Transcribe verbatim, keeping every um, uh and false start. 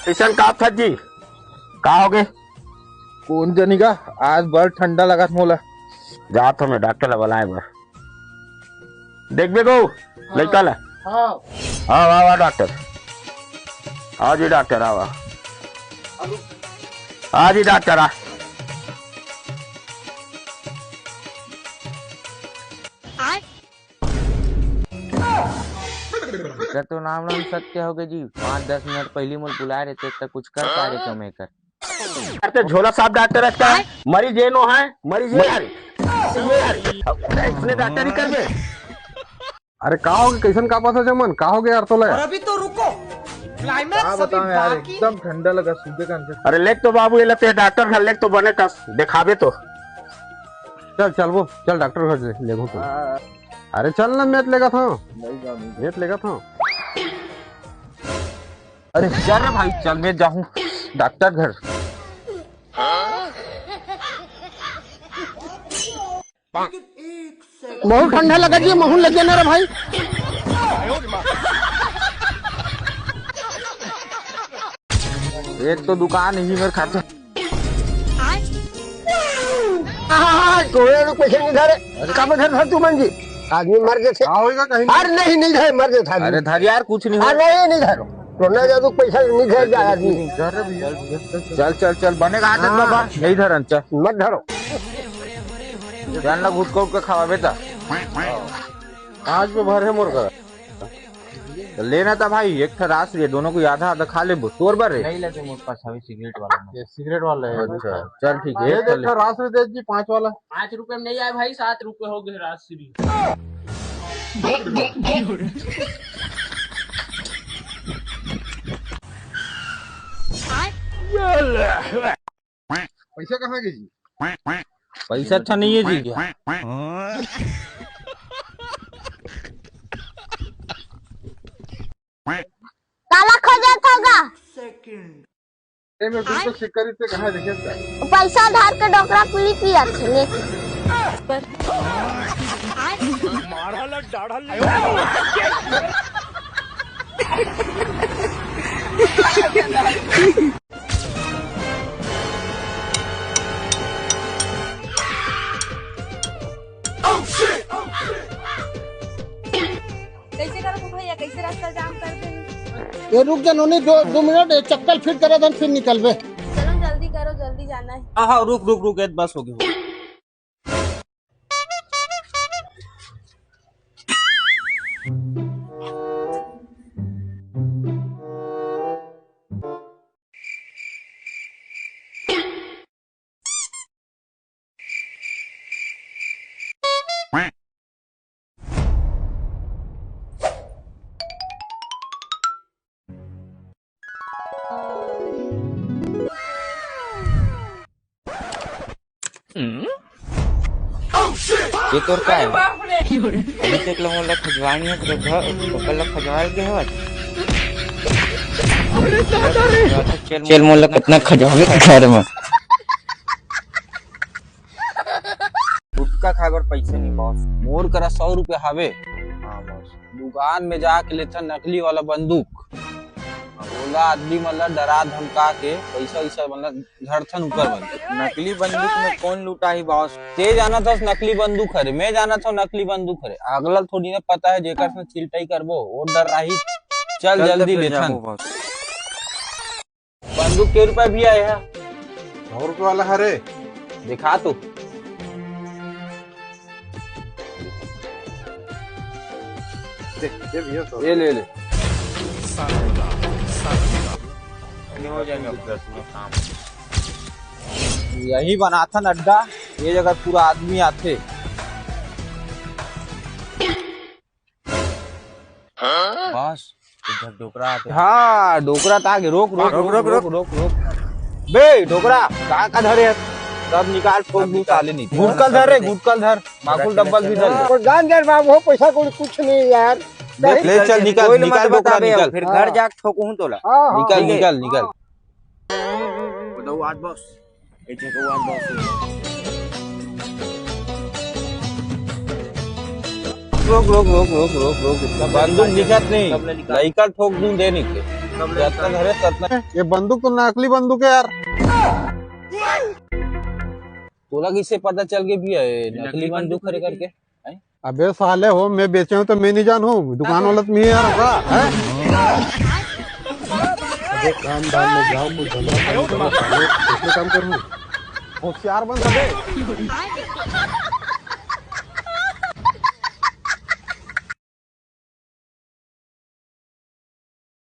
अइसन का था जी? का होगे? कोन जनी गा, आज बड़ ठंडा लगत मोला। जात हँव मैं डॉक्टर ला बलाय बर। देखबे गो, हाँ। लइका ला। हाँ। हाँ, वाह, वाह, डॉक्टर। आ जी डॉक्टर, आ, वाह। आ जी डॉक्टर, आ। एकर तो नाम नाम सत्य होगे जी। पाँच दस मिनट पहिली मोला बुलाय रहते त कुछ कर पारे कम एकर। अरे ते झोला साफ डॉक्टर अच्छा है, मरीज ये नो है, मरीज ये हरे, ये हरे। अब इसने डॉक्टर ही कर दे। अरे का होगे, कइसन का पता चमन, का होगे यार तोला? और अभी तो रुको, climax का अभी बताऊं यार, बाकी। एकदम ठंडा लगा, सूखे का अंदर। अरे लेग तो बाबू, ये लेते डॉक्टर घर लेग तो बने कस, देखाबे तो। चल, चल वो, चल डॉक्टर घर ले, लेगो तो। अरे चल ना, मैं लेगा था। नहीं जाऊंगा। मैं लेगा था। अरे चल रे भाई, चल मैं जाहूँ डॉक्टर घर। महू ठंडा लगा जी, महू लग जाना रे भाई। एक तो दुकान ही मेरे खाते। हाँ, हाँ, हाँ, तोरे लोग पैसे नहीं धरे। अरे। कब धर धर तू मन जी? आदमी मर गए थे। का होएगा कहीं? अरे नहीं, नहीं धरे, मर गए था आदमी। अरे धर यार, कुछ नहीं अरे होगा। नहीं, नहीं धरो। तो ना जादू पैसा नहीं धर जा आदमी। धर रे भैया। चल, चल, चल, बनेगा आदत हाँ। बाबा, नहीं धरन, चल। मत धरो। चल ना, गुटखा उटखा खावा बेटा। आज में भर है मोर घर। तो लेना था भाई, एक ठो रास लिए, दोनों को आधा आधा खा लेबो, तोर बर रे। नहीं लेते मोर पास अभी सिगरेट वाला में। ये सिगरेट वाला है। अच्छा, चल ठीक है, ये एक ठो देख ले। रास दे जी, पाँच वाला। पाँच रुपए में नहीं आए भाई, सात रुपए हो गए रास श्री। पैसा कहाँ गए जी? पैसा अच्छा नहीं है जी। काला खोजत होगा। ए, मैं बिल्कुल सिक्का रिश्ते कहाँ देखे था? पैसा धार के डोकरा पीली पिया थे, लेके। कैसे करो तू भैया, कैसे रास्ता जाम कर दे? ये रुक जा नोनी, दो, दो मिनट, ये चप्पल फिट करा दन, फिर निकलबे। चलो जल्दी करो, जल्दी जाना है। हाँ, हाँ, रुक, रुक, रुक, ये बस हो गया। ये तोर का है? अभी तक ला मोला खजवानी है, तो घर, ओकर ला खजवाल के हवत। चल, मोला कितना खजवावे घर में। गुटखा खाए बर पैसे नहीं बॉस। मोर करा सौ रुपया हावे। हाँ बॉस। दुकान में जाके लेथन नकली वाला बंदूक। ओला आदमी मन ला डरा धमका के पैसा वैसा मन ला झड़थन ऊपर बंदूक। नकली बंदूक में कौन लुटाही बॉस? ते जानत हस नकली बंदूक हरे, मैं जानत हूँ नकली बंदूक हरे। अगला थोड़ी ना पता है जेकर से छिलटाई करबो, वो डर रही। चल चल जल्दी जल्दी लेथन। जाबो बॉस। बंदूक के रुपया भी आए है। सौ रुपये वाला हरे। दिखा तो। दे, दे भैया, सौ। ये ले ले। ये हो जाएगा पूरा, पूरा काम। यही बनाथन अड्डा, ये जगह पूरा आदमी आथे। बस, इधर डोकरा आथे। हाँ, डोकरा त आगे, रोक, रोक, रोक, रोक, रोक, रोक। रोक, रोक। बे, डोकरा, का, का धरे हस? सब निकाल, ठोक दूँ साले नहीं। गुटकल धर रे, गुटकल धर। माकुल डब्बल भी धर ले। और जान दे बाबू, हो पैसा कोई कुछ नहीं यार। ले, ले, चल, निकाल, कोई मत निकाल, डोकरा, बताबे, निकाल। फिर घर हाँ। जाके ठोकूँ तोला। हाँ, हाँ। निकाल, ठीक है। निकाल, निकाल। बताओ, आज बॉस। ए, चेक हुआ, बॉस। रोक रोक रोक रोक रोक रोक, इसका बंदूक दिखत नहीं। लइका ठोक दूं दे नहीं के। जतना घरे ततना। ये बंदूक तो नकली बंदूक है यार। तोला कैसे पता चल के भी है नकली बंदूक खरीद करके? अबे साले हो, मैं बेचे हूँ तो मैं नहीं जानू, दुकान वाला तो मैं यार होगा, हैं? अबे काम धाम में जाओ, कोई धंधा पानी करो, साले, इसमें काम करूँ। होशियार बन साले।